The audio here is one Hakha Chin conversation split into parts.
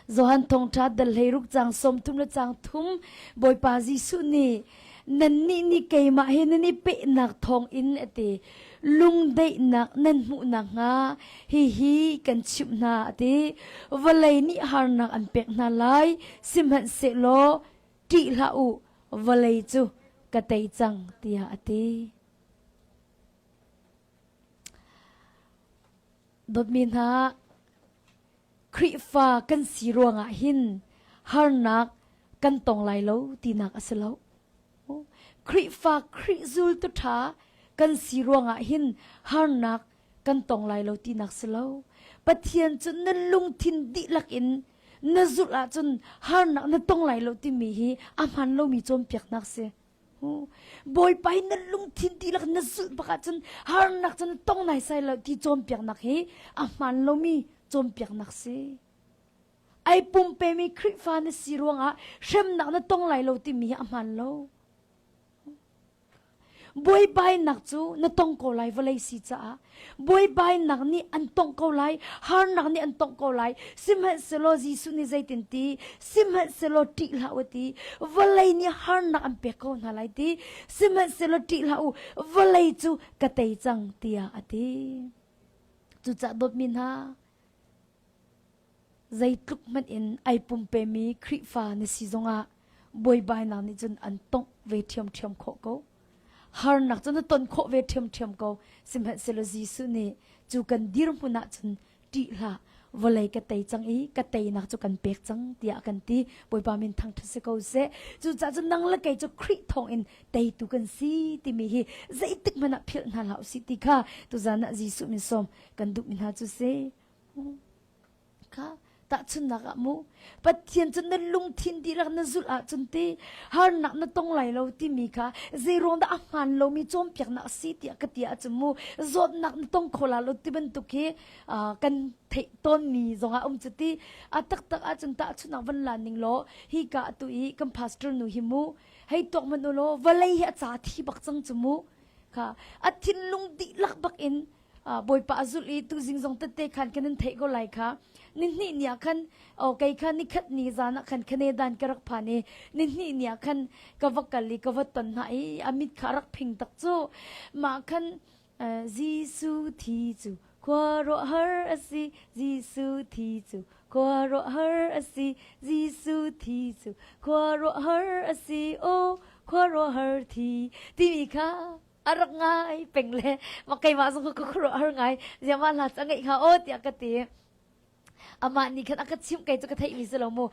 Johan thawngṭha dal 16 cang 30 le cang thum Bawipa Jesuh nih nannih nih keimah he nan i pehnak thawng in a ti lungdaihnak nan hmuh nakhnga hihi kan chimh hna a ti vawlei nih harnak an pek hna lai sihmanhsehlaw ṭih hlah u vawlei cu ka tei cang tiah a ti Dawtmi hna, Khrihfa kan si ruangah hin harnak kan tong lai lo tinak a si lo. Khrihfa Khrih zultu ṭha kan si ruangah hin harnak kan tong lai lo tinak si lo. Pathian cu na lungthin dihlak in na zulh ahcun harnak na tong lai lo timi hi a hmaan lomi cawnpiaknak si. Bawipa hi na lungthin dihlak na zulh bak ahcun harnak cu na tong naisai lo ti cawnpiaknak hi a hmaan lomi cawnpiaknak si. Ai pumpemi Khrihfa na si ruangah hremnak na tong lai lo timi hi a hmaan lo. Buaibainak cu na tong ko lai vawlei si caah. Buaibainak nih an tongh ko lai, harnak nih an tongh ko lai. Sihmanhsehlaw Jesuh nih zeitin ti? Sihmanhsehlaw ṭih hlah u ti. Vawlei nih harnak an pek ko hna lai ti. Sihmanhsehlaw ṭih hlah u, vawlei cu ka tei cang tiah a ti. Cucaah dawtmi hna, zeitluk hmanh in ai pumpemi Khrihfa na si zongah buaibainak nih cun an tongh ve ṭhiamṭhiam khawh ko. Harnak cu na ton khawh ve ṭhiamṭhiam ko. Sihmanhsehlaw Jesuh nih cu kan dirhmun ah cun ṭih hlah, vawlei ka tei cang i ka teinak cu kan pek cang tiah a kan ti. Bawipa min thangṭhat si ko seh. Cucaah cun nang le kei cu Khrih thawngin teitu kan si timi hi zeitik hmanh ah philh hna hlah usih ti kha tuzan ah Jesuh min sawm kan duhmi hna cu si. Kha tahchunhnak ah mu Pathian cu na lungthin dihlak na zulh ahcun ti harnak na tong lai lo timi kha zeiruang dah a hmaan lomi cawnpiaknak a si tiah ka ti ahcun mu zawtnak na tong kho la lo ti bantuk hi kan theih tawnmi zongah um cu ti a taktak ahcun tahchunhnak van la ning law hi ka atu i kan pastor nu hi mu hei tuak man u law vawlei hi a ca thi bak cang cu mu kha a thinlung dihlak bak in Bawipa a zulh i tuzing zong tette khan kan in theih ko lai kha ni hnih ni ah khan o kei kha nikhat ni zan ah khan Canada ka rak phan i ni hnih ni ah khan ka va kal i ka va ton hna i a mit kha rak phing tak cu mah khan Jesuh thi cu khuaruahhar a si Jesuh thi cu khuaruahhar a si Jesuh thi cu khuaruahhar a si o khuaruahhar thi timi kha a rak ngai peng le ma keimah zong ka khuaruah har ngai ziama hla cu a ngeih hnga aw tiah ka ti amah nih khan a ka chimh kei cu ka theih mi si lo mu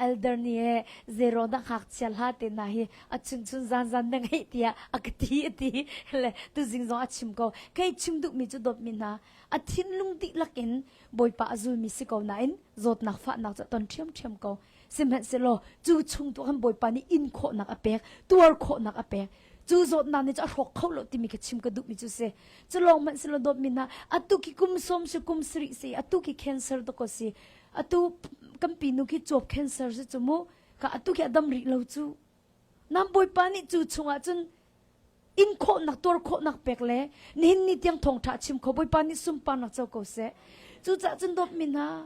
elder nih e zero na ngakchia hla te na hi a chun chun zan zan na ngeih tiah a ka ti a ti le tuzing zong a chim ko kei chim duh mi cu dawt mi hna a thinlung dihlak in bawipa a zul mi si ko nain zawtnak fahnak cu a ton ṭhiamṭhiam ko Sihmanhsehlaw cu chung tu khan Bawipa nih in khawhnak a pek, tuar khawhnak a pek. Cu zawtnak nih cu a hrawk kho lo timi kha chim ka duhmi cu si. Cu lawng hmanh silo dawtmi hna, atu khi kum sawm si kum sarih si, atu khi cancer to ko si. Atu kan pinu khi cuap cancer si cu mu. Ka atu khi a dam rih lo cu. Nam Bawipa nih cu chungah cun in khawhnak tuar khawhnak pek le nihin ni tiang thawngṭha chim kho Bawipa nih sunparnak co ko seh. Cucaah cun dawtmi hna,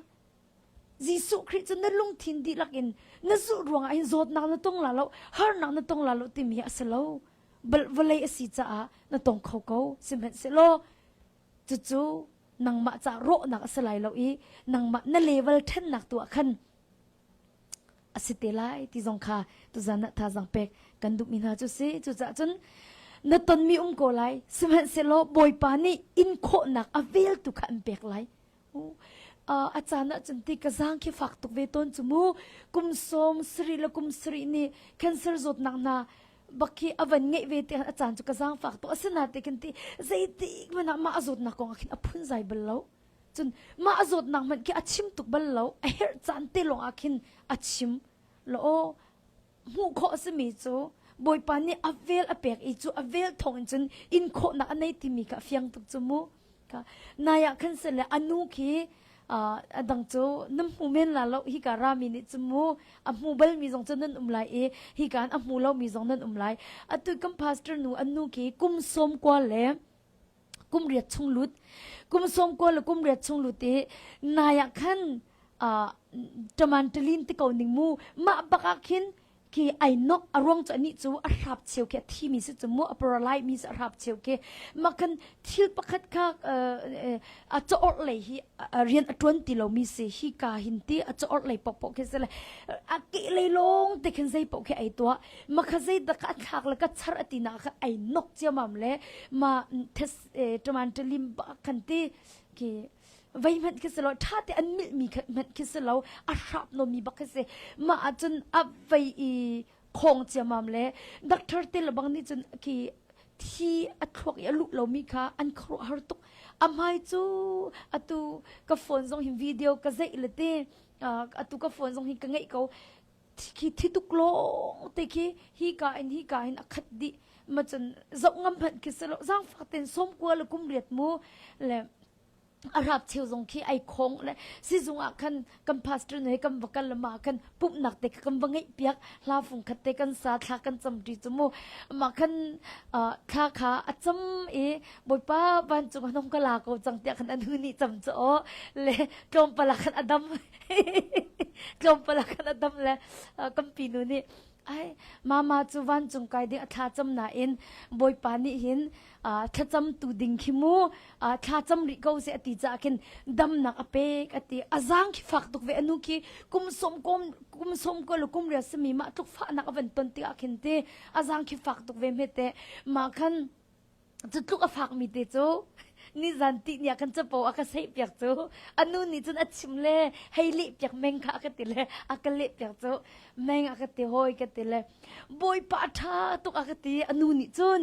Jesuh Khrih cu na lungthin dihlak in na zulh ruangah hin zawtnak na tong la lo, harnak na tong la lo timi hi a si lo. Bal vawlei a si caah na tong kho ko. Sihmanhsehlaw cucu nangmah ca rawhnak a si lai lo i nangmah na level ṭhennak tu ah khan a si te lai ti zong kha tuzan ah thazaang pek kan duhmi hna cu si. Cucaah cun na tonmi um ko lai. Sihmanhsehlaw Bawipa nih in khawhnak a vel tu kha an pek lai. A caan ahcun ti ka zaang khi fak tuk ve tawn cu mu. Kum sawm sarih le kum sarih nih cancer zawtnak hna bak khi a van ngeih ve te a caan cu ka zaang fak tuk. Asinain te khin ti zeitik hmanh ah mah a zawtnak kong ah khin a phunzai bal lo. Cun mah a zawtnak hmanh khi a chim tuk bal lo. A herh caan te lawng ah khin a chim. Law aw hmuh khawh a simi cu Bawipa nih a vel a pek i cu a vel thawng in cun in khawhnak a nei timi kha a fiang tuk cu mu. Ka nai ah khan sile a nu khi a dang cu nan hmu men la lo hi ka rami nih cu mu a hmu balmi zong cu nan um lai i hi kan a hmu lomi zong nan um lai atu kan pastor nu an nu khi kum sawm kua le kum riat chung lut kum sawm kua le kum riat chung lut i nai ah khan. Tamantalin ti ko ning mu mah bak ah khin khi ai nok a ruang cu anih cu a hrap cheu khi a thi mi si cu mu a paralyze mi si a hrap cheu khi mah khan thil pakhat kha a chaorh lei hi rian a tuan ti lo mi si hi ka hin ti a chaorh lei pok pok khi si le a ke lei lawng te khin zei pok khi ai tua ma kha zei dak a thlak le ka char ati na kha ai nok chiamam le ma thes tamantalim ba khan ti khi vei hmanh khi si lo ṭha te an milhmi kha hmanh khi si lo a hrap nomi bak khi si mah ahcun a vei i khong ciamam le doctor te le bang nih cun khi thi a thluak i a luh lomi kha an khuaruahhar tuk a hmai cu atu ka phone zong hin video ka zeih le te atu ka phone zong hin ka ngeih ko khi thi tuk lawng te khi hi ka in hi ka in a khat dih ma cun zoh ngam hmanh khi si lo zaangfak ten sawm kua le kum riat mu le a rap cheu zong khi ai khong le sizung ah khan kan pastor ne kan va kal le ma khan pumhnak te kan va ngeih piak hla fung khat te kan sa thla kan cam ṭi cu mu ma khan thla kha a cam i bawipa vancung hanong ka la ko cang tiah khan anu nih cam cu o le tlawmpal ah khan a dam tlawmpal ah khan a dam le kan pinu nih ai mama cu vancung kai ding a thla cam nain bawipa nih hin thlacam tu ding khi mu thlacam rih ko se ati ca khin damnak a pek ati a zang khi fak tuk ve anu khi kum som kom kum som ko lo kum ria simi ma tluk fahnak a van ton tikah khin te a zang khi fak tuk ve hme te ma khan Cu tluk a fakmi te cu nizan tihni ah khan capo a ka seih piak cu a nu nih cun a chim le hei leh piak meng kha a ka ti le a ka leh piak cu meng a ka ti hawi ka ti le bawipa ṭha tuk a ka ti a nu nih cun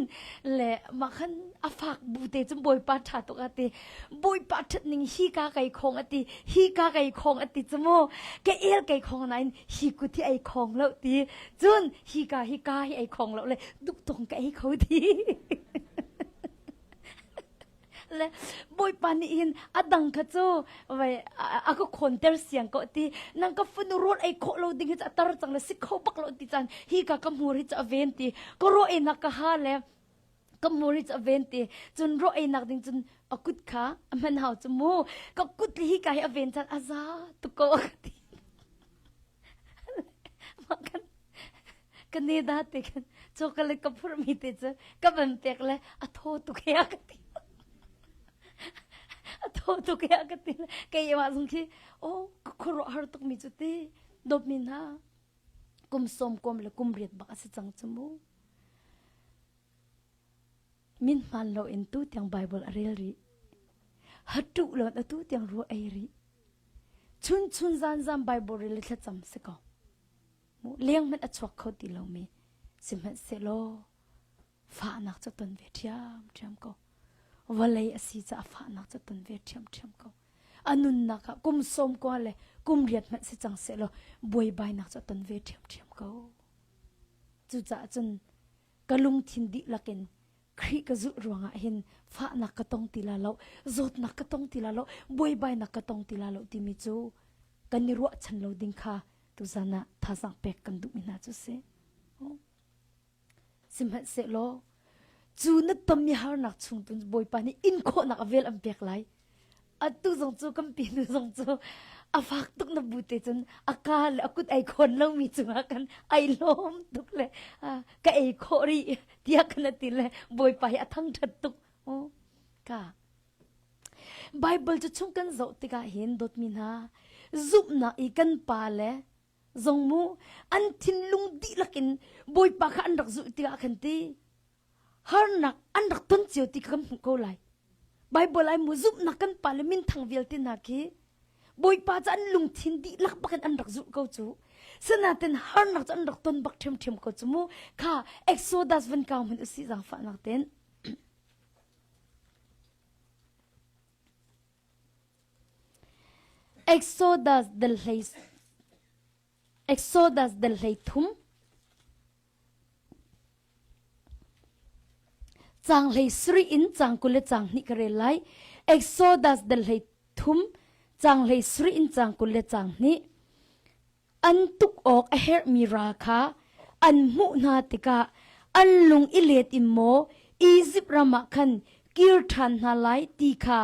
le mah khan a fak bu te cun bawipa ṭha tuk a ti bawipa ṭhat ning hi ka kai khong a ti hi ka kai khong a ti cu mu ka el kai khong nain hi kut hi ei khong lo ti cun hi ka hi ka hi ei khong lo le duk tong ka ei kho ti le bawipa nih hin a dang kha cu vai a ka khonter siang ko ti nang ka fanu rawl ei khawh lo ding hi cu a tar cang le si kho bak lo ti caan hi ka ka hmur hi cu a ven ti ka ro ei nak ka ha le ka hmur hi cu a ven ti cun ro ei nak ding cun a kut kha a hman hau cu mu ka kut le hi ka hi a ven caan a za tuk ko a ka ti Mah kan ka ne da te kan chocolate ka phurhmi te cu ka van pek le a thaw tuk he a ka ti. A thaw tuk he a ka ti le keimah zong khi oh ka khuaruahhar tuk mi cu ti dawtmi hna kum sawm kom le kum riat bak a si cang cu mu. Min hmaan lo in tu tiang Bible a rel rih. Hatuh lo in atu tiang rua ei rih. Chun chun zan zan Bible rel le thlacam si ko. Leng hmanh a chuak kho ti lomi sihmanhsehlaw fahnak cu ton ve ṭhiamṭhiam ko. Vawlei a si caah fahnak cu ton ve ṭhiamṭhiam ko. A nunnak ah kum sawm kua le kum riat hmanh si cang sehlaw buaibainak cu a ton ve ṭhiamṭhiam ko. Cucaah cun ka lungthin dihlak in Khrih ka zulh ruangah hin fahnak ka tong ti la lo, zawtnak ka tong ti la lo, buaibainak ka tong ti la lo timi cu kan i ruahchan lo ding kha tuzan ah thazaang pek kan duhmi hna cu si. Sihmanhsehlaw cu na tonmi harnak chung tun Bawipa nih in khawhnak a vel an pek lai. Atu zong cu kan pinu zong cu a fak tuk na bu te cun a ka le a kut ei khawn lomi cungah kan ai lawm tuk le ka ei khawh rih tiah kan ti le Bawipa hi a thangṭhat tuk. Ka Bible cu chung kan zoh tikah hin dawtmi hna zumhnak i kan pa le zong mu an thinlung dihlak in Bawipa kha an rak zulh tikah khan ti harnak an rak ton cio ti kan hmuh ko lai Bible ai mu zumhnak kan pa le minthang vialte hna khi Bawipa cu an lungthin dihlak bakin an rak zulh ko cu sinain harnak cu an rak ton bak ṭhiamṭhiam ko cu mu kha Exodus van kau hmanh usih zaangfahnak ten Exodus dal hlei Exodus dal hlei thum Caang hlei sarih in caang 20 le caang hnih ka rel lai. Exodus dal hlei thum caang hlei sarih in caang 20 le caang hnih. An tuk awk a herhmi ral kha an hmuh hna tikah an lung i let in maw Izipt ram ah khan kir ṭhan hna lai ti kha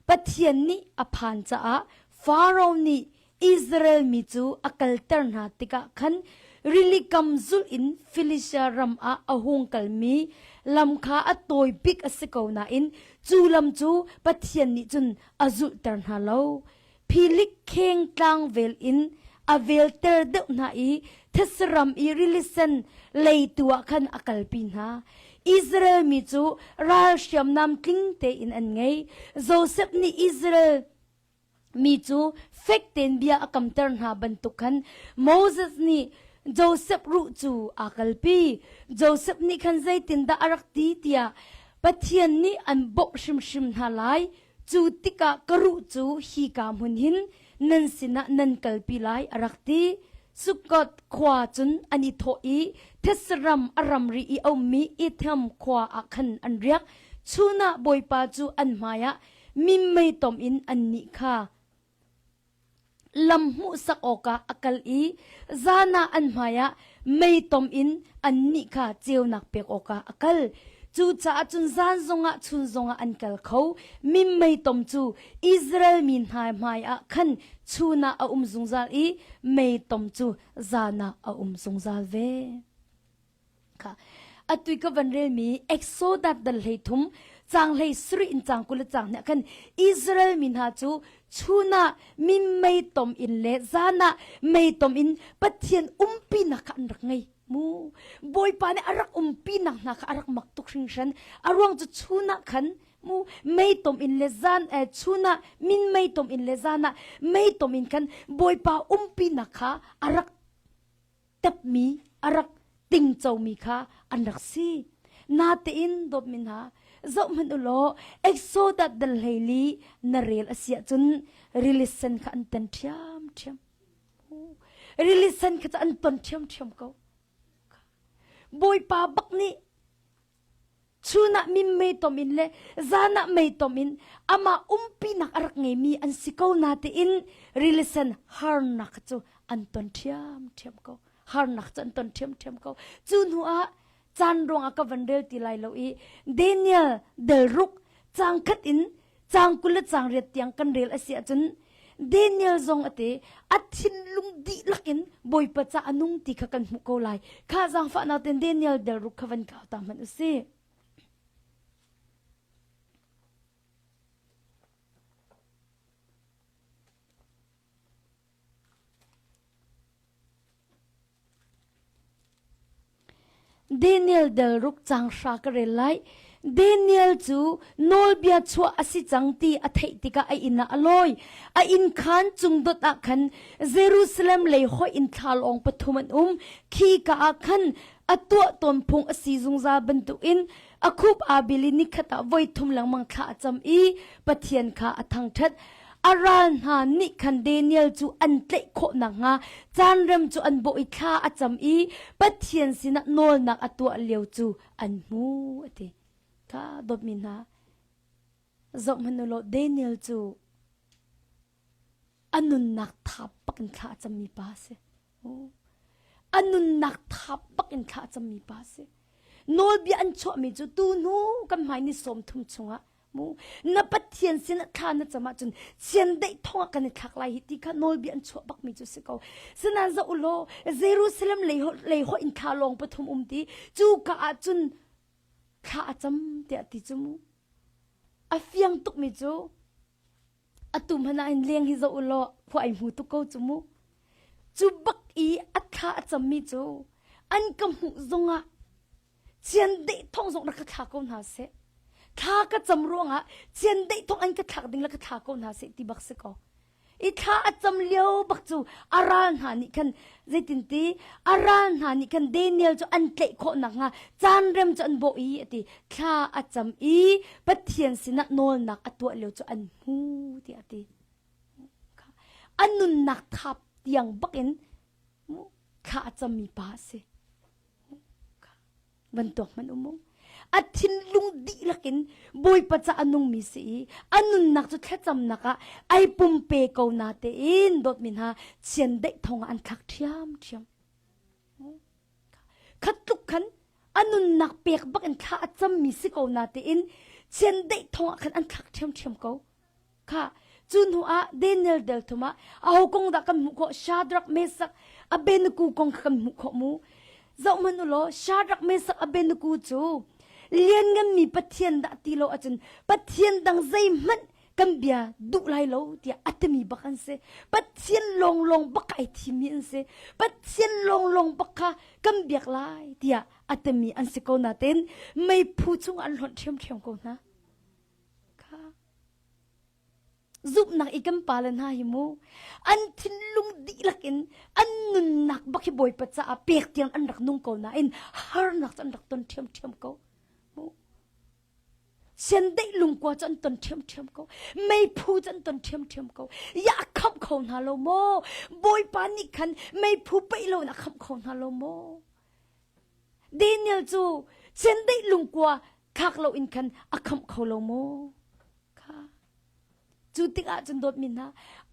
Pathian nih a phan caah Faraoh nih. Israel mi cu a kalter hna tikah khan rili kam zulh in Filistia ram ah a hung kalmi lam kha a tawi bik a si ko nain cu lam cu Pathian nih cun a zulhter hna lo. Philik kheng tlang vel in a velter deuh hna i thetse ram i rili sen lei tu ah khan a kalpi hna. Israel mi cu ral hriamnam tling tein an ngei. Josef nih Israel mi cu fek tein bia a kamter hna bantuk khan Moses nih Josef ruh cu aa kalpi. Josef nih khan zeitindah a rak ti tiah Pathian nih an bawmh hrimhrim hna lai. Cu tikah ka ruh cu hika hmun hin nan sinah nan kalpi lai a rak ti. Sukkoth khua cun an i thawh i thetse ram a ramri i a ummi Etham khua ah khan an riak. Chun ah Bawipa cu an hmaiah minmei tom in annih kha lam hmuhsak awkah a kal i zan ah an hmaiah mei tom in annih kha ceunak pek awkah a kal. Cucaah cun zan zongah chun zongah an kal kho. Minmei tom cu Israel mi hna hmaiah khan chun ah a um zungzal i mei tom cu zan ah a um zungzal ve. Kha atui ka van relmi Exodus dal hlei thum cang hlei sri in cang kul cang hna khan Israel mi hna cu chun ah mi mei tom in le zan ah mei tom in Pathian umpi nak kha an rak ngei mu Bawipa nih a rak umpi nak hna kha a rak mak tuk hringhran a ruang cu chun ah khan mu mei tom in le zan eh chun ah min mei tom in le zan ah mei tom in khan Bawipa umpi nak kha a rak tepmi a rak tingcomi kha an rak si. Natein dawtmi hna, zohhmanh u law Exodus dal hleili na rel a si ahcun rili sen kha an ten ṭhiamṭhiam. Rili sen kha cu an ton ṭhiamṭhiam ko. Bawipa bak nih Chun ah min mei tom in le zan ah mei tom in amah umpinak a rak ngeimi an si ko natein rilisen harnak cu an ton ṭhiamṭhiam ko. Harnak cu an ton ṭhiamṭhiam ko. Cu hnu ah caan ruangah ka van rel ti lai lo i Daniel del ruk cang khat in cang 20 le cang riat tiang kan rel a si ahcun Daniel zong a te a thinlung dihlak in Bawipa ca a nung ti kha kan hmuh ko lai. Kha zaangfahnak ten Daniel del ruk kha van kau ta hmanh u si. Daniel del ruk cang hra ka rel lai. Daniel cu nawlbia chuah a si cang ti a theih tikah a inn ah a lawi. A inn khaan cung dot ah khan Jerusalem lei hoih in thlalawng pathum an um. Khi ka ah khan a tuah tawn phung a si zungzal bantukin a khup aa bil i nikhat ah voi thum lengmang thla a cam i Pathian kha a thangṭhat. A ral hna nih khan Daniel cu an tlaih khawh nakhnga caan rem cu an bawh i thla a cam i Pathian sinah nawlnak a tuah lio cu an hmu a ti. Ka dawtmi hna, zohhmanh u law Daniel cu a nunnak thap bak in thla a cammi pa a si. A nunnak thap bak in thla a cammi pa a si. Nawlbia an chuahmi cu tu hnu kan hmai ni sawm thum chungah mu na Pathian sin ah thla na cam ahcun chiandeih thong ah kan i thlak lai hi ti kha nawlbia an chuah bakmi cu si ko. Sinain zoh u law Jerusalem lei lei hoih in thla lawng pathum um ti cu ka ahcun thla a cam tiah ti cu mu. A fiang tukmi cu Atu hmanh ah hin leng hi zoh u law khua ai hmu tuk ko cu mu. Cu bak i a thla a cammi cu an ka hmuh zongah chiandeih thong zong rak ka thla ko hna seh. Thla ka cam ruangah chiandeih thong an ka thlak ding le ka thla ko hna seh ti bak si ko. I thla a cam lio bak cu a ral hna nih khan zeitinti a ral hna nih khan Daniel cu an tlaih khawh nakhnga caan rem cu an bawh i a ti. Thla a cam i Pathian sinah nawlnak a tuah lio cu an hmu tiah a ti. A nunnak thap tiang bakin thla a cammi pa a si. Van tuak hmanh um u. A thinlung dihlak in Bawipa ca a nungmi si i a nunnak cu thlacamnak ah ai pumpe ko na tein dawtmi hna chiandeih thong ah an thlak ṭhiamṭhiam. Khat tluk khan a nunnak pek bak in thla a cammi si ko na tein chiandeih thong ah khan an thlak ṭhiamṭhiam ko. Kha. Cu hnu ah Daniel del thum ah aho kong dah kan hmuh khawh Shadrach, Meshach, Abednego kong kha kan hmuh khawh mu. Zoh hmanh u law Shadrach, Meshach, Abednego cu liannganmi Pathian dah ti lo ahcun Pathian dang zeihmanh kan bia duh lai lo tiah a timi bak an si. Pathian lawnglawng bak ai thimmi an si. Pathian lawnglawng bak kha kan biak lai tiah a timi an si ko nain meiphu chung an hlonh ṭhiamṭhiam ko hna. Kha zumhnak i kan pale hna hi mu an thinlung dihlak in an nunnak bak hi Bawipa caah pek tiang an rak nung ko nain harnak cu an rak ton ṭhiamṭhiam ko. Mu Chiandeih lungkua cu an ton ṭhiamṭhiam ko. Meiphu cu an ton ṭhiamṭhiam ko. Ya a khamh kho hna lo maw? Bawipa nih khan meiphu peih lo in a khamh kho hna lo maw? Daniel cu chiandeih lungkua thlak lo in khan a khamh kho lo maw? Kha. Cu tikah cun dawtmi hna,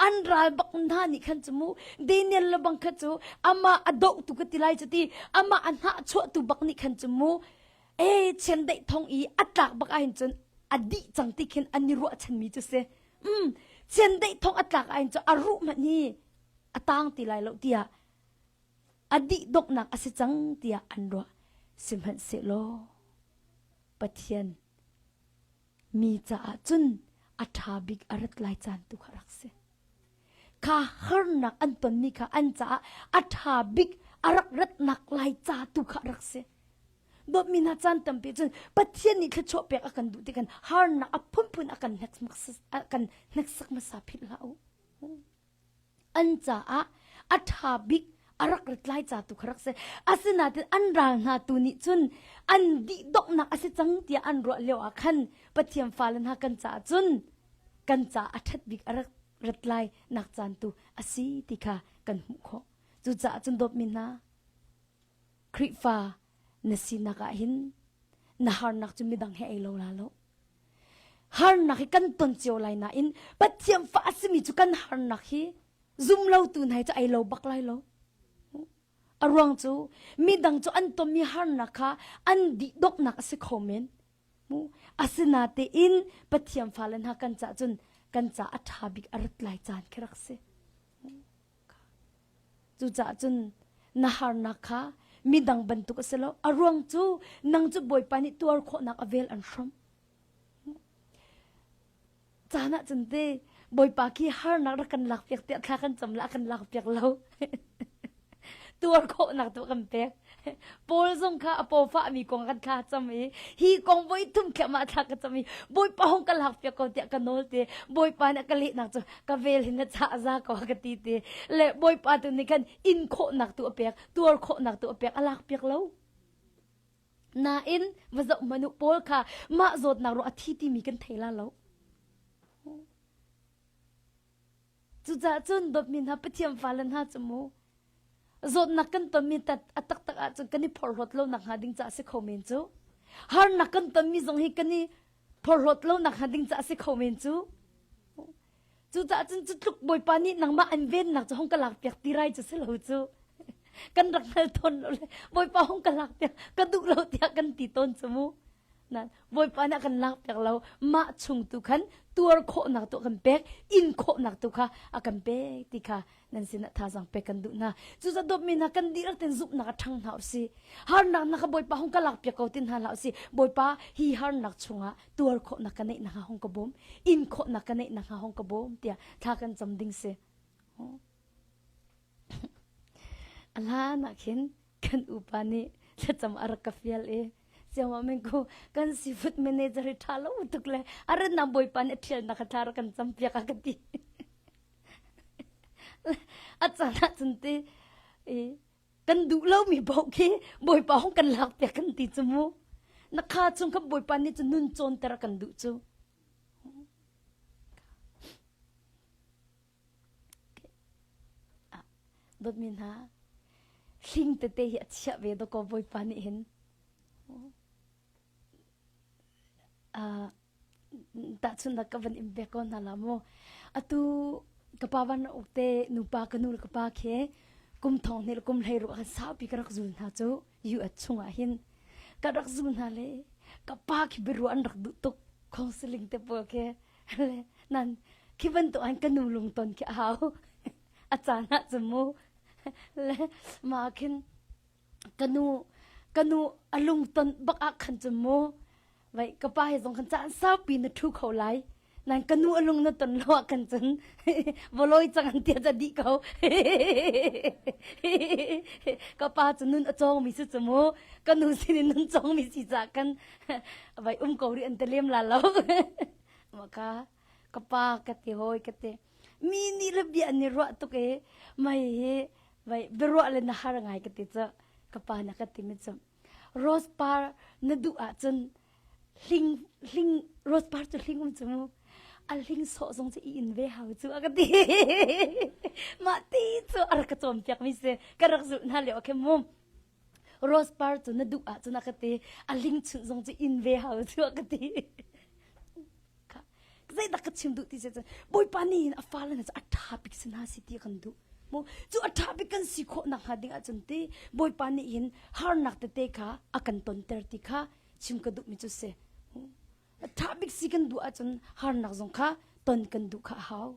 an ral bak hna nih khan cu mu Daniel le bang kha cu amah a dohtu ka ti lai cu ti amah a hnahchuahtu bak nih khan cu mu e chiandeih thong i a tlak bak ahhin cun a dih cang ti khin an i ruahchanmi cu si. Um chiandeih thong a tlak ahhin cun a ruh hmanh hi a tang ti lai lo tiah a dih donghnak a si cang tiah an ruah. Sihmanhsehlaw Pathian mi caah cun a ṭha bik a rat lai caan tu kha rak si. Kha harnak an tonmi kha an caah a ṭha bik a rak ratnak lai ca tu kha rak si. Dawtmi hna caan tampi cun Pathian nih thluachuah pek a kan duh ti kan harnak a phunphun a kan a kan hneksak hmasa philh hlah u. An caah a ṭha bik a rak rat lai ca tu kha rak si. Asinain an ral hna tu nih cun an dih donghnak a si cang tiah an ruah lio ah khan Pathian fale hna kan caah cun kan caah a ṭhat bik a rak rat lai nak caan tu a si ti kha kan hmuh khawh. Cucaah cun dawtmi hna, Khrihfa na sinak ah hin na harnak cu midang he ei lo la lo. Harnak hi kan ton cio lai nain Pathian fa a simi cu kan harnak hi zumlotu hna cu ei lo bak lai lo. A ruang cu midang cu an tonmi harnak kha an dih donghnak a si kho men. Mu asinatein Pathian fale hna kan cah cun kan ca a ṭha bik a rat lai caan khi rak si. Cucaah cun na harnak kha midang bantuk a si lo. A ruang cu nang cu Bawipa nih tuar khawhnak a vel an hrawmh. Caan ah cun te Bawipa khi harnak rak kan lakpiak tiah thla kan cam la a kan lakpiak lo. Tuar khawhnak tu kan pek. Paul zong kha a pawfahmi kong kan thla cam i hi kong voi thum thliahmah thla ka cam i Bawipa hong ka lakpiak ko tiah ka nawl te Bawipa nih a ka lehnak cu ka vel hin na chah za ko ka ti te le Bawipa tu nih khan in khawhnak tu a pek tuar khawhnak tu a pek a lakpiak lo nain va zoh hmanh u Paul kha mah zawtnak ruang a thi timi kan thei la lo Cucaah cun dawtmi hna Pathian fale hna cu mu zawtnak kan tonmi tat a taktak ahcun kan i phorhlawt lo nak hnga ding caah si kho men cu. Harnak kan tonmi zong hi kan i phorhlawt lo nak hnga ding caah si kho men cu. Cucaah cun cu tluk Bawipa nih nangmah an vennak cu hong ka lakpiak ti rai cu si lo cu. Kan rak hngal tawn lo le Bawipa hong ka lakpiak ka duh lo tiah kan ti tawn cu mu. Nan Bawipa nih a kan lakpiak lo mah chung tu khan tuar khawhnak tu a kan pek in khawhnak tu kha a kan pek ti kha nan sinah thazaang pek kan duh hna cucaah dawtmi hna kan dihlak ten zumhnak a ṭhang hna usih harnak na ka Bawipa hung ka lakpiak ko tin hna hlah usih Bawipa hi harnak chungah tuar khawhnak ka neih nakhnga hung ka bawm in khawhnak ka neih nakhnga hung ka bawm tiah thla kan cam ding si a hlan ah khin kan upa nih thlacam a rak ka fial i siangwa men ku kan seafood manager hi ṭha lo tuk le a rannak bawipa nih a ṭhialnak kha thla rak kan cam piak a ka ti a caan ah cun ti i kan duh lomi paoh khi bawipa hong kan lak piak kan ti cu mu na kha chung kha bawipa nih cu nun cawnter a kan duh cu Dawtmi hna, hling tete hi a chiah ve dawkaw Bawipa nih hin. Uh, tahchunhnak ka van in pek ko hna la mu. Atu ka pa van uk te nupa ka nu le ka pa khi kum thong hnih le kum hlei ru khan saupi ka rak zul hna cu US chungah hin ka rak zul hna le ka pa khi biaruah an rak duh tuk counseling te pawl khi nan. Khi bantuk an ka nu lungton khi a hau. A caan ah cun mu. Le mah khin ka nu ka nu a lungton bak ah khan cun mu vai ka pa he zong khan caan saupi na ṭhu kho lai. Nan ka nu a lung na ton lo ah khan cun vawloi cang an tia ca dih ko. Ka pa cu nun a cawngmi si cu mu. Ka nu sin in nun cawngmi si caah kan vai um ko rih an ti lem la lo. Mah ka ka pa ka ti hawi ka ti. Mi nih le bia an i ruah tuk i mei hi vai biaruah le na har ngai ka ti cu ka pa na ka ti mi cu rose par na duh ahcun hling hling rose par cu hling um cu mu a hling sawh zong cu i in ve hau cu a ka ti mah ti cu a rak ka cawnpiak mi si ka rak zulh hna lio khin mu rose par cu na duh ahcun a ka ti a hling chunh zong cu in ve hau cu a ka ti zeidah ka chim duh ti si cun bawipa nih hin a fale hna cu a ṭha bik si hna si ti kan duh mu cu a ṭha bik kan si khawh nakhnga ding ahcun ti bawipa nih hin harnak tete kha a kan tonter ti kha chim ka duhmi cu si a ṭha bik si kan duh ahcun harnak zong kha ton kan duh kha a hau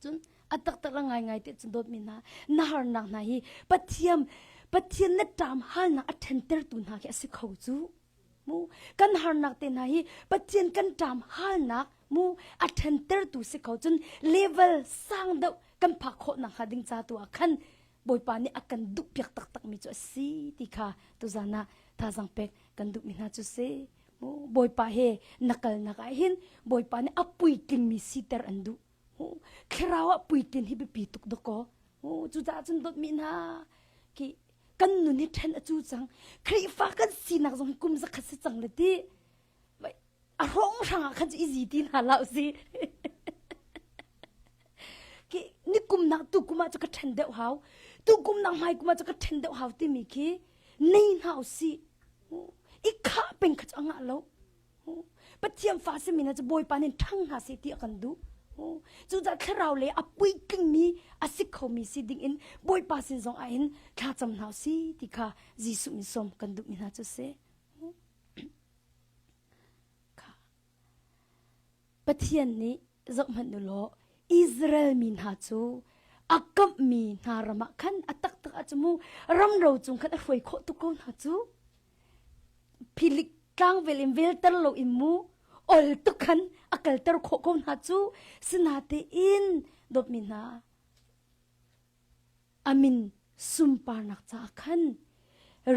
Cun a taktak a ngaingai te cun dawtmi hna, na harnak hna hi Pathian Pathian na ṭam halnak a ṭhentertu hna khi a si kho cu. Mu kan harnak te hna hi Pathian kan ṭam halnak mu a ṭhentertu si kho cun level sang deuh kan phak khawh nakhnga ding ca tu ah khan Bawipa nih a kan duhpiak taktakmi cu a si ti kha tuzan ah thazaang pek kan duhmi hna cu si. Bawipa he na kalnak ah hin Bawipa nih a puitlingmi siter an duh. Thlarau ah puitlin hi biapi tuk dakaw. Cucaah cun dawtmi hna ki kan nun hi ṭhen a cu cang. Khrihfa kan sinak zong hi kum zakhat si cang le ti. A hrawnghrang ah khan cu i zi ti hna hlah usih. Ki ni kum nak tu kum ah cu ka ṭhen deuh hau. Tu kum nak hmai kum ah cu ka ṭhen deuh hau timi khi nei hna usih. I khah peng kha cu a ngah lo. Pathian fa simi hna cu Bawipa nih ṭhang hna seh ti a kan duh. Cucaah thlarau le a puitlingmi a si khomi si dingin Bawipa sin zong ah hin thlacam hna usih ti kha Jesuh min sawm kan duhmi hna cu si. Pathian nih zohhmanh u law Israel mi hna cu a kamhmi hna ram ah khan a taktak ah cu mu ramro cung khan a hruai khawh tuk ko hna cu. Philik tlangvel in velter lo in mu ol tuk khan a kalter khawh ko hna cu. Sinatein dawtmi hna a min sunparnak caah khan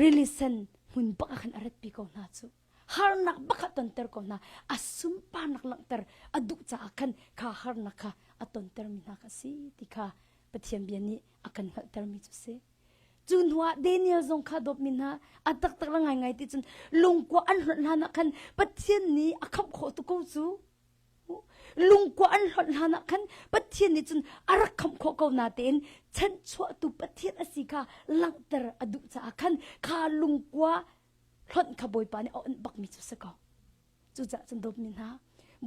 rili sen hmun bak ah khan a ratpi ko hna cu harnak bak ah tonter ko hna a sunparnak langhter a duh caah khan kha harnak kha a tontermi hna kha si ti kha Pathian bia nih a kan hngalhtermi cu si cu hnuah Daniel zong kha dawtmi hna a taktak la ngaingai ti cun lungkua an hlonh hlan ah khan Pathian nih a khamh khawh tu ko cu Lungkua an hlonh hlan ah khan Pathian nih cun a rak khamh khawh ko natein chanchuahtu Pathian a si kha langhter a duh caah khan kha lungkua hlonh kha Bawipa nih a onh bakmi cu si ko. Cucaah cun dawtmi hna,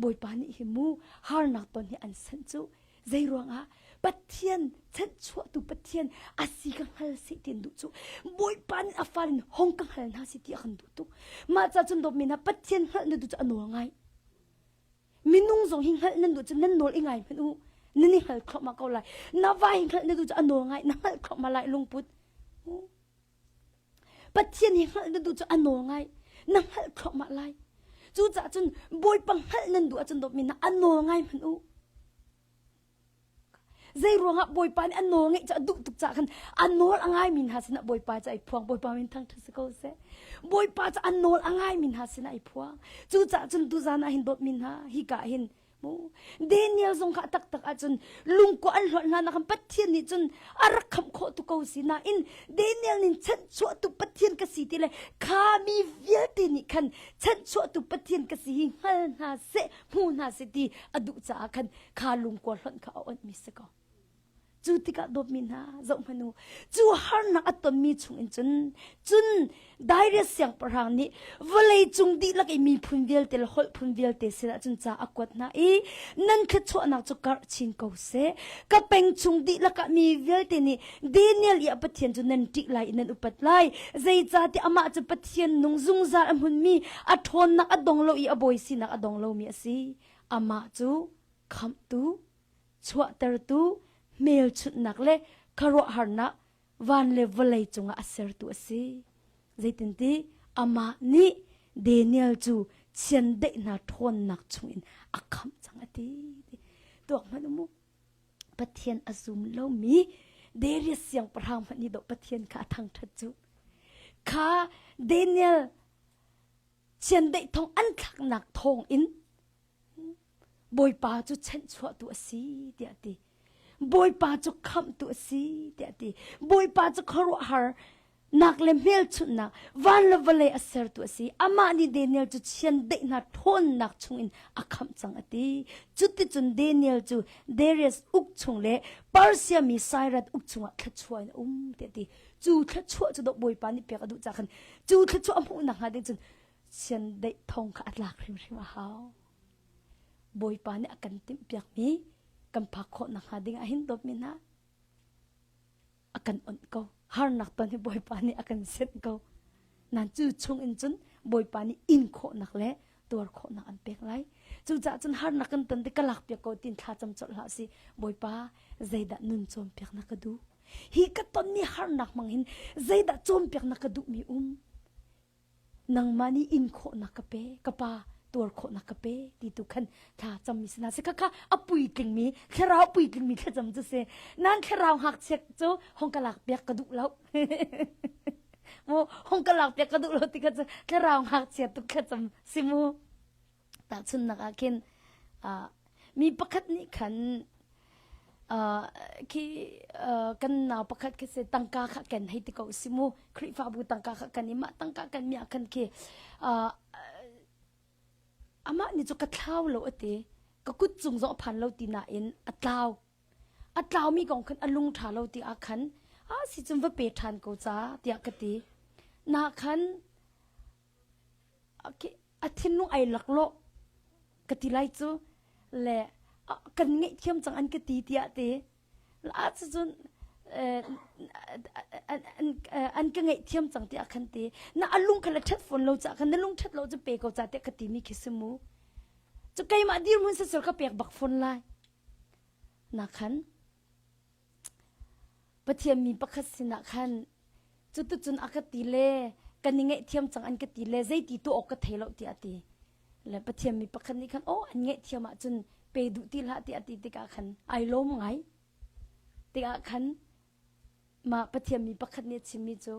Bawipa nih hi mu harnak ton hi an sanh cu zei ruangah Pathian chanchuahtu Pathian a si ka hngal seh ti an duh cu Bawipa nih a fale in hong ka hngal hna si ti a kan duh tuk. Mah ca cun dawtmi hna Pathian hngalh na duh cu a nawl ngai. Minung zong hi hngalh nan duh cun nan nawl i ngai hmanh u. Nan i hngal thluahmah ko lai. Na va hi hngalh na duh cu a nawl ngai, na hngalh thluahmah lai lungput. Pathian hi hngalh na duh cu a nawl ngai, na hngalh thluahmah lai. Cucaah cun Bawipa hngalh nan duh ahcun dawtmi hna a nawl ngai hmanh u. Zei ruangah Bawipa nih a nawl ngeih cu a duh tuk caah khan a nawl a ngaimi hna sinah Bawipa cu ai phuang. Bawipa min thangṭhat si ko seh. Bawipa cu a nawl a ngaimi hna sinah ai phuang. Cucaah cun tuzan ah hin dawtmi hna hika ah hin mu Daniel zong kha taktak ahcun lungkua an hlonh hlan ah khan Pathian nih cun a rak khamh khawh tu ko si nain Daniel nih chanchuahtu Pathian ka si ti le kha mi vialte nih khan chanchuahtu Pathian ka si hi hngal hna seh hmu hna seh ti a duh caah khan kha lungkua hlonh kha a onhmi si ko. Cu tikah dawtmi hna zohhmanh u cu harnak a tonmi chungin cun cun Darius siangpahrang nih vawlei cung dihlak i miphun vialte le holh phun vialte sinah cun ca a kuat hna i nan thluachuahnak cu karh chin ko seh ka peng chung dihlak ah mi vialte nih Daniel i a Pathian cu nan ṭih lai i nan upat lai zeicahtiah amah cu Pathian nung zungzal a hmunmi a ṭhawnnak a dong lo i a bawi sinak a dong lomi a si amah cu. Khamhtu, chuahtertu, hmelchunhnak le khuaruahharnak van le vawlei cungah a sertu a si. Zeitinti amah nih Daniel cu chiandeih hna ṭhawnnak chungin a khamh cang a ti. Tuak hmanh u mu. Pathian a zum lomi Darius siangpahrang hmanh nih dawh Pathian kha a thangṭhat cu. Kha Daniel chiandeih thong an thlaknak thawngin Bawipa cu chanhchuahtu a si tiah a ti. Bawipa cu khamhtu a si tiah a ti. Bawipa cu khuaruahhar nak le hmelchunhnak van le vawlei a sertu a si. Amah nih Daniel cu chiandeih hna ṭhawnnak chungin a khamh cang a ti. Cuticun Daniel cu Darius uk chung le Persia mi Cyrus uk chungah thluachuah in a um tiah a ti. Cu thluachuah cu dawh Bawipa nih pek a duh caah khan cu thluachuah a hmuh nakhnga ding cun chiandeih thong kha a tlak hrimhrim a hau. Bawipa nih a kan timhpiakmi kan phak khawh nakhnga ding ah hin dawtmi hna a kan onh ko. Harnak ton hi Bawipa nih a kan senh ko. Nan cu chung in cun Bawipa nih in khawhnak le tuar khawhnak an pek lai. Cucaah cun harnak kan ton tik ka lak piak ko tin thla cam colh hlah si. Bawipa zeidah nun cawnpiak na ka duh? Hi ka tonmi harnak hmang hin zeidah cawnpiak na ka duhmi um? Nangmah nih in khawhnak ka pe, ka pa tuar khawhnak ka pe ti tu khan thla cammi si hna si khakha a puitlingmi thlarau puitlingmi thlacam cu si nan thlarau ngakchia cu hong ka lak piak ka duh lo mu hong ka lak piak ka duh lo ti kha cu thlarau ngakchia tuk thlacam si mu Tahchunhnak ah khin mi pakhat nih khan khi kan nau pakhat khi si tangka kha ken hei ti ko si mu Khrihfabu tangka kha kan i mah tangka kan mi ah khan khi amah nih cu ka thlau lo a ti ka kut cung zong a phan lo ti nain a tlau a tlaumi kong khan a lung ṭha lo ti ah khan a si cun va pe ṭhan ko ca tiah ka ti na khan A thinlung ai laklawh ka ti lai cu le kan ngaihthiam cang an ka ti tiah ti a cucun an ka ngaihthiam cang tiah khan ti na a lung kha le ṭhat fawn lo caah khan na lung ṭhat lo cu pe ko ca tiah ka timi khi si mu cu keimah dirhmun sisir ka pek bak fawn lai na khan Pathian mi pakhat sinah khan cuticun a ka ti le kan i ngaihthiam cang an ka ti le zeiti tuah awk ka thei lo tiah a ti. Le Pathian mi pakhat nih khan aw an ngaihthiam ahcun pe duh ti hlah tiah a ti tikah khan ai lawm ngai. Tikah khan mah Pathian mi pakhat nih a chimmi cu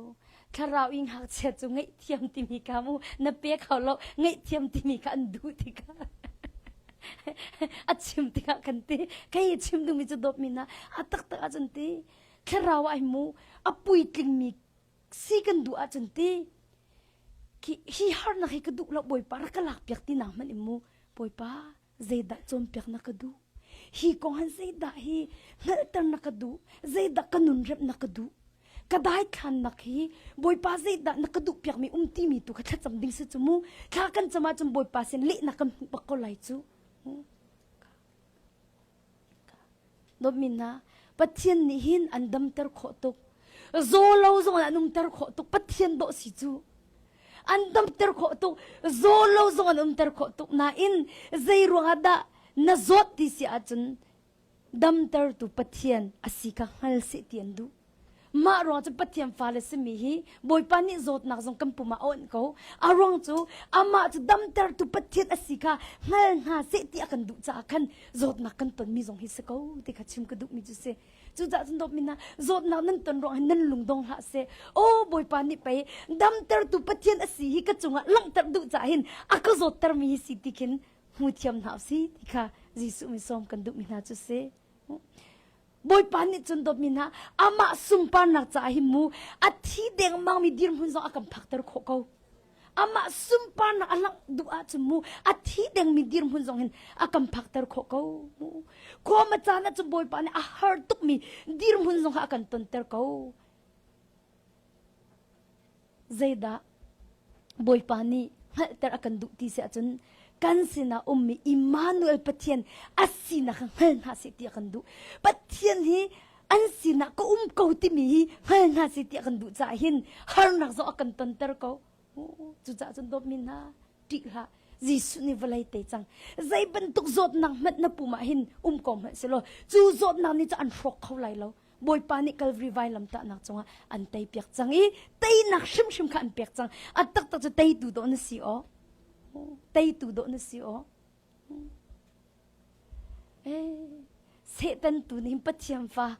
thlarau i ngakchia cu ngaihthiam timi kha mu na pe kho lo ngaihthiam timi kha an duh tikah a chim tikah kan ti kei chim duhmi cu dawtmi na a taktak ahcun ti thlarau ai mu a puitlingmi si kan duh ahcun ti hi harnak hi ka duh lo bawipa rak ka lak piak ti nang hmanh in mu bawipa zeidah cawnpiak na ka duh hi kong han zeidah hi hngalhter na ka duh zeidah ka nun remh na ka duh ka daithlannak hi bawipa zeidah na ka duh piakmi um timi tu kha thlacam ding si cu mu thla kan cam ahcun bawipa sin lehnak kan hmuh bak ko lai cu Dawtmi hna, Pathian nih hin an damter khawh tuk. Zaw lo zong an umter khawh tuk. Pathian dawh si cu. An damter khawh tuk. Zaw lo zong an umter khawh tuk. Nain zei ruangah dah na zawt ti si ahcun damtertu Pathian a si kha hngal seh ti an duh. Mah ruang cu Pathian fale simi hi Bawipa nih zawtnak zong kan pum ah a onh ko. A ruang cu amah cu damtertu Pathian a si kha hngal hna seh ti a kan duh caah khan zawtnak kan tonmi zong hi si ko ti kha chim ka duhmi cu si. Cucaah cun dawtmi hna zawtnak nan ton ruang hin nan lungdong hlah seh. Aw Bawipa nih pei damtertu Pathian a si hi ka cungah langhter duh caah hin a ka zawttermi hi si ti khin hmu thiam hna usih ti kha Jesuh mi sawm kan duhmi hna cu si. Bawipa nih cun dawtmi hna amah sunparnak caah hin mu a thi dengmangmi dirhmun zong a kan phakter khawh ko. Amah sunparnak a langh duh ahcun mu a thi dengmi dirhmun zong hin a kan phakter khawh ko mu. Khuama caan ahcun Bawipa nih a har tukmi dirhmun zong kha a kan tonter ko. Zeidah Bawipa nih hngalhter a kan duh ti si ahcun kan sinah ummi Immanuel Pathian a sinak kha hngal hna seh ti a kan duh. Pathian hi an sinah ka um ko timi hi hngal hna seh ti a kan duh caah hin harnak zong a kan tonter ko. Cucaah cun dawtmi hna, ṭih hlah. Jesuh nih vawlei te cang. Zei bantuk zawtnak hmanh na pum ah hin um ko hmanh selaw cu zawtnak nih cu an hrawk kho lai lo. Bawipa nih Calvary vailamtahnak cungah an tei piak cang i teinak hrimhrim kha an pek cang. A taktak cu teitu dawh na si aw. Teitu dawh na si aw. Satan tu nih Pathian fa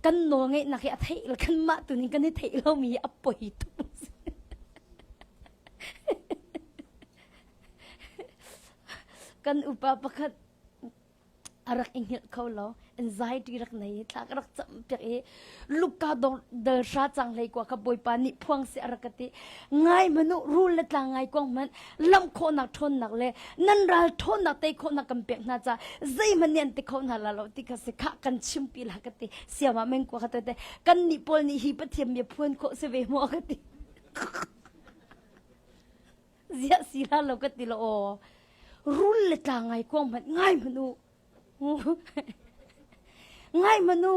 kan nawl ngeihnak hi a theih lo kanmah tu nih kan i theih lomi hi a poi tuk. Kan upa pakhat a rak i hngilh kho lo anxiety rak nei i thla ka rak cam piak i Luka dal hra cang hlei kua kha Bawipa nih phuang si a rak ka ti ngai hmanh u rul le tlang ngai kuang hmanh lamh khawhnak ṭhawnnak le nan ral ṭhawnnak tei khawhnak kan pek hna ca zeihmanh nih an ti kho hna la lo ti kha si khah kan chimpi la ka ti siama meng kua kha te kan nih pawl nih hi Pathian bia phuan khawh si ve maw ka ti ziah si la lo ka ti lo aw rul le tla ngai kuang hmanh ngai hmanh u ngai hmanh u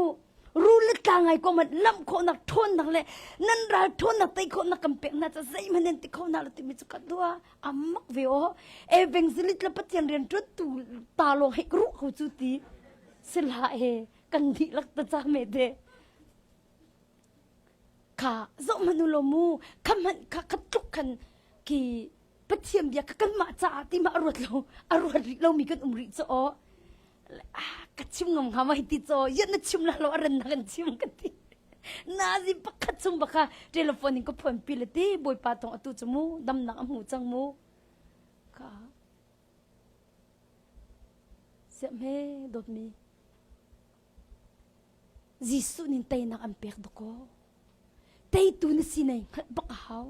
rul le tla ngai kuang hmanh lamh khawhnak ṭhawnnak le nan ral ṭhawnnak tei khawhnak kan pek hna ca zeihmanh nan ti kho hna lo timi cu ka dua amak ve aw evangelist le pathian rian ṭuan tu ta lawng hei ka ruh ko cu ti sila he kan dihlak ta ca me te Kha zoh hmanh u law mu kha hmanh kha kha tluk khan khi Pathian bia kha kanmah caah ti mah a ruat lo a ruat rih lomi kan um rih cu aw ah ka chim ngam hnga mai ti caw yan na chim la lo a ran na kan chim ka ti nazi pakhat chung baka telephone in ka phone pi le ti bawipa tong atu cu mu damnak a hmu cang mu ka siam he dawtmi Jesuh nih teinak an pek dakaw. Teitu na si nei hngalh bak a hau.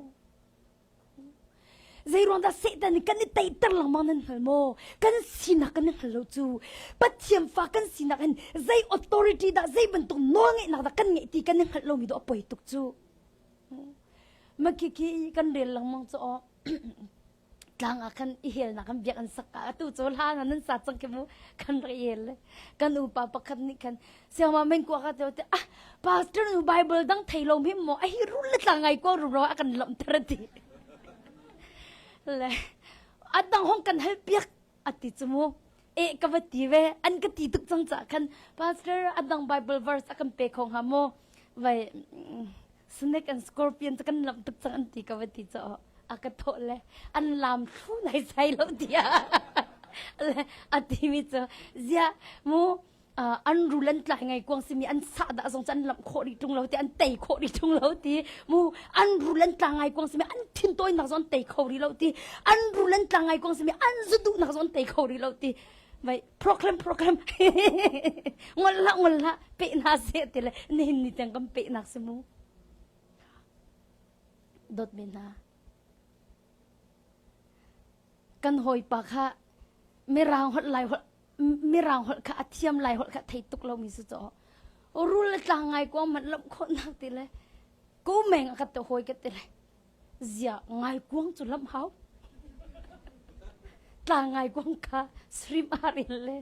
Zeiruang dah Satan nih kan i teiter lengmang nan hngal maw? Kan sinak kan i hngal lo cu. Pathian fa kan sinak in zei authority dah zei bantuk nawlngeihnak dah kan ngeih ti kan i hngalh lomi dawh a poi tuk cu. Makiki kan rel lengmang cu aw. tlang ah khan i helnak kan biak an sak ka atu cu hla na nan sa cang khi mu kan rak i hel le kan upa pakhat nih khan siangma men kwa ka te ah pastor nu bible dang thei lo mi mo a hi rul le tlang ngai ko ru ro a kan lom ter ti le adang hong kan hal piak ati chu mu e ka va ti ve an ka ti tuk cang cha khan pastor adang bible verse a kan pe kho nga mo vai snake and scorpion cu kan lamh tuk cang an ti ka va ti cu a ka thawh le an lam thlu nai sai lo tiah le a timi cu ziah mu an rul an tlai ngai kuang simi an sah dah zong cu an lamh khawh rih ṭung lo ti an tei khawh rih ṭung lo ti mu an rul an tla ngai kuang simi an thin tawinak zong an tei kho rih lo ti an rul an tla ngai kuang simi an zu duhnak zong an tei kho rih lo ti vai proclaim proclaim ngol hlah ngol hlah pe hna seh ti le nihin ni tiang kan pe nak si mu dawt mi hna kan hawipa kha mirang holh lai holh mirang holh kha a thiam lai holh kha thei tuk lo mi su cho rul le tlang ngai ko man lam khawh nak ti le ko meng a ka te hawi ka ti le Ziah ngaikuang cu lamh hau. Tla ngaikuang kha shrimp a ril le.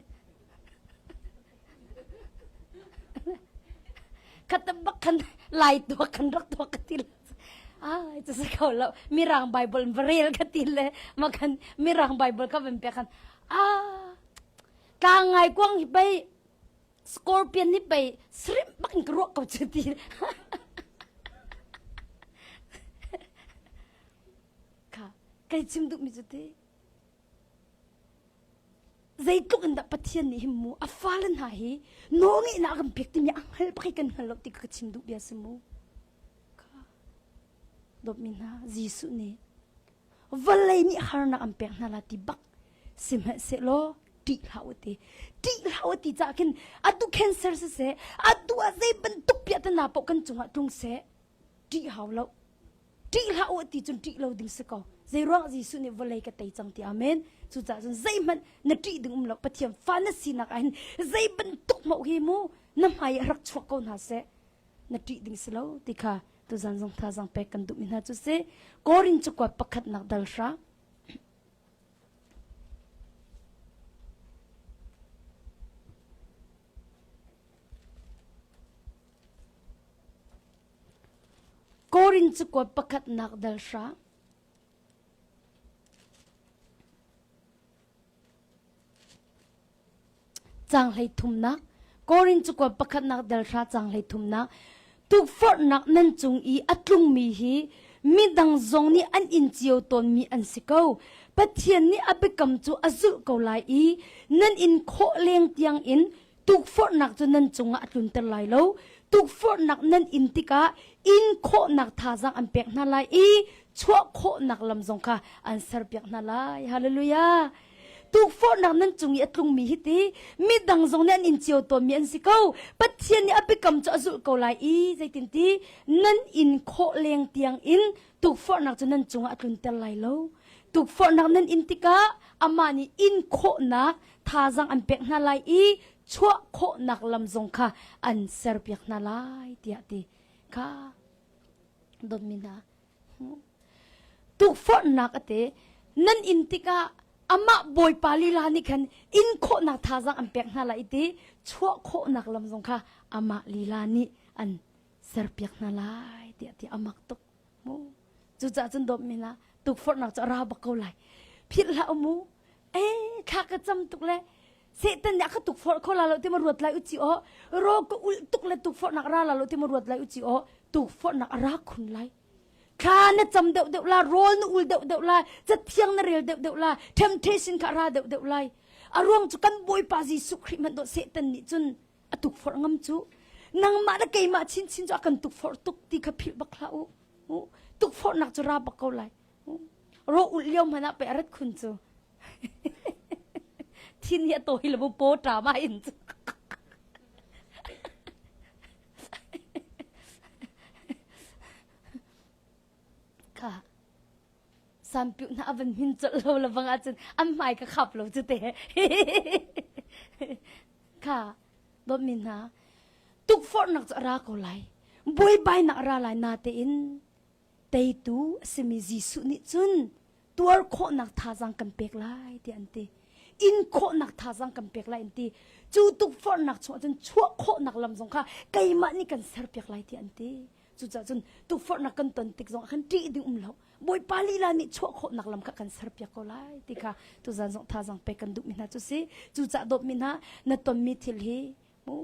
Khat bak khan lai tuak kan rak tuak ka ti le. Ai cu si kho lo. Mirang Bible va rel ka ti le. Ma khan Mirang Bible ka van pek khan. Ah tla ngaikuang hi pei Scorpion nih pei shrimp bak in ka ruah ko cu ti. Kha kai chim duhmi cu ti. Zeitluk in dah Pathian nih him mu a fale hna hi nawlngeihnak a kan pek timi a hngal bak hi kan hngal lo ti ka chim duh bia si mu. Kha dawtmi hna Jesuh nih vawlei nih harnak an pek hna la ti bak sihmanhsehlaw ṭih hlah u ti ṭih hlah u ti cah khin atu cancer siseh atu ah zei bantuk piahtana paoh kan cungah tlung seh ṭih hau lo ṭih hlah u ti cun ṭih lo ding si ko zei ruang Jesuh nih vawlei ka tei cang ti amen cucaah cun zeihmanh na ṭih ding um lo Pathian fa na sinak ah hin zei bantuk hmoh hi mu na hmai ah rak chuak ko hna seh na ṭih ding si lo ti kha tuzan zong thazaang pek kan duhmi hna cu si Korin cakuat pakhatnak dal hra Korin cakuat pakhatnak dal hra. Caang 33nak Korin cakuat pakhatnak dal hra caang 33nak Tukforhnak nan cung i a tlungmi hi midang zong nih an in cio tawnmi an si ko. Pathian nih a biakam cu a zulh ko lai i nan in khawh leng tiangin tukforhnak cu nan cungah a tlunter lai lo. Tukforhnak nan in tikah in khawhnak thazaang an pek hna lai i chuah khawhnak lam zong kha an serpiak hna lai. Hallelujah! Tukforhnak nan cung i a tlungmi hi ti midang zong nih an in cio tawnmi an si ko. Pathian nih a biakam cu a zulh ko lai i zeitinti nan in khawh leng tiang in tukforhnak cu nan cungah a tlunter lai lo. Tukforhnak nan in tikah amah nih in khawhnak thazaang an pek hna lai i chuah khawhnak lam zong kha an serpiak hna lai tiah ti kha dawtmi hna Tukforhnak a ti. Nan inn tikah amah Bawipa lila nih khan inn khawhnak thazaang an pek hna lai i ti chuah khawhnak lam zong kha amah lila nih an serpiak hna lai tiah ti a mak tuk mu. Cucaah cun dawtmi hna tukforhnak cu a ra bak ko lai. Philh hlah u mu. Eh thla ka cam tuk le Satan nih a ka tukforh kho la lo ti ma ruat lai u ci aw. Ro ka ulh tuk le tukforhnak ra la lo ti ma ruat lai u ci aw. Tukforhnak a ra khun lai. Thla na cam deuh deuh la, rawl na ul deuh deuh la, cathiang na rel deuh deuh la, temptation kha ra deuh deuh lai. A ruang cu kan Bawipa Jesuh Khrih hmanh dawh Satan nih cun a tukforh ngam cu. Nangmah le keimah chinchin cu a kan tukforh tuk ti kha philh bak hlah u. Tukforhnak cu ra bak ko lai. Ro ulh lio hmanh ah pei a rat khun cu. Thin hi a tawi le bu paw ṭa ma in cu. Kha sampiuh hna a van hmin colh lo le bang ahcun an hmai ka khap lo cu te. Kha dawtmi hna tukforhnak cu a ra ko lai. Buaibainak a ra lai natein teitu a simi Jesuh nih cun tuar khawhnak thazaang kan pek lai tiah an ti. In khawhnak thazaang kan pek lai an ti. Cu tukforhnak chungah cun chuah khawhnak lam zong kha keimah nih kan serpiak lai tiah an ti. Cucaah cun tukforhnak kan ton tik zong ah khan ṭih ding um lo. Bawipa lila nih chuah khawhnak lam kha kan serpiak ko lai ti kha tuzan zong thazaang pek kan duhmi hna cu si. Cucaah dawtmi hna na tonmi thil hi mu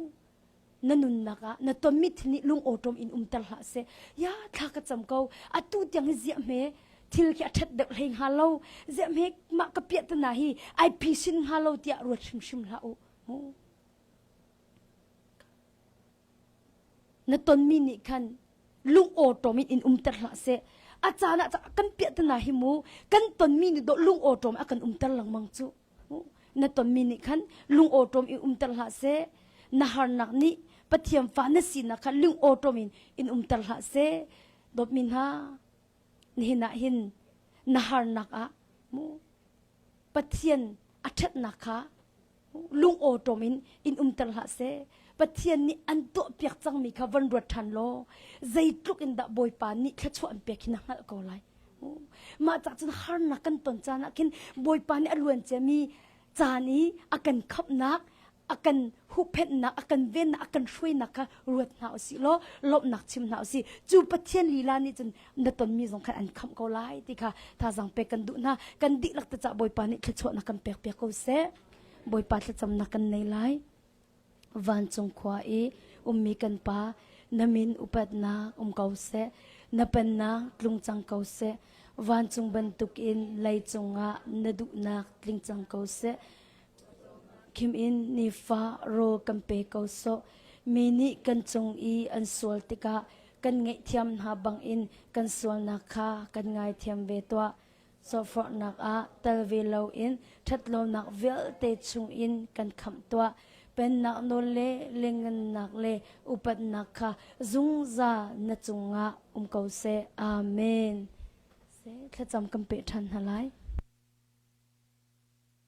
na nunnak ah na tonmi thil nih lungawṭawm in umter hlah seh. Ya thla ka cam ko. Atu tiang hi ziah hme thil khi a ṭhat deuh hlei hnga lo. Ziah hme mah ka piah tana hi ai phisin hnga lo tiah ruat hrimhrim hlah u. Na tonmi nih khan lungawṭawm in in umter hlah seh. A caan ah kan piah tana hi mu kan tonmi nih dawh lungawṭawm a kan umter lengmang cu. Na tonmi nih khan lungawṭawm in umter hlah seh. Na harnak nih Pathian fa na sinak kha lungawṭawm in in umter hlah seh. Dawtmi hna, nihin ah hin na harnak ah mu Pathian a ṭhatnak kha lungawṭawm in in umter hlah seh. Pathian nih an tuahpiak cangmi kha van ruat ṭhan law zeitluk in dah Bawipa nih thluachuah an pek hi na hngalh ko lai. Mah cah cun harnak kan ton caan ah khin Bawipa nih a luan ciami caan i a kan khamhnak, a kan huhphenhnak, a kan vennak, a kan hruainak kha ruat hna usih law lawmhnak chim hna usih. Cu Pathian lila nih cun na tonmi zong khan an khamh ko lai ti kha thazaang pek kan duh hna. Kan dihlak te cah Bawipa nih thluachuahnak kan pek piak ko seh. Bawipa thlacamnak kan nei lai. Vancung khua i ummi kan Pa, na min upatnak um ko seh, na pennak tlung cang ko seh. Vancung bantukin leicung ah na duhnak tling cang ko seh. Khim in nifa rawl kan pe ko sawh. Mi nih kan cung i an sual tikah kan ngaihthiam hna bangin kan sualnak kha kan ngaithiam ve tuah. Sawhforhnak ah tel ve loin ṭhatlonak vialte chungin kan khamh tuah. Pennak nawl le lengngannak le upatnak kha zungzal na cungah um ko seh. Amen. Thlacam kan peh ṭhan hna lai.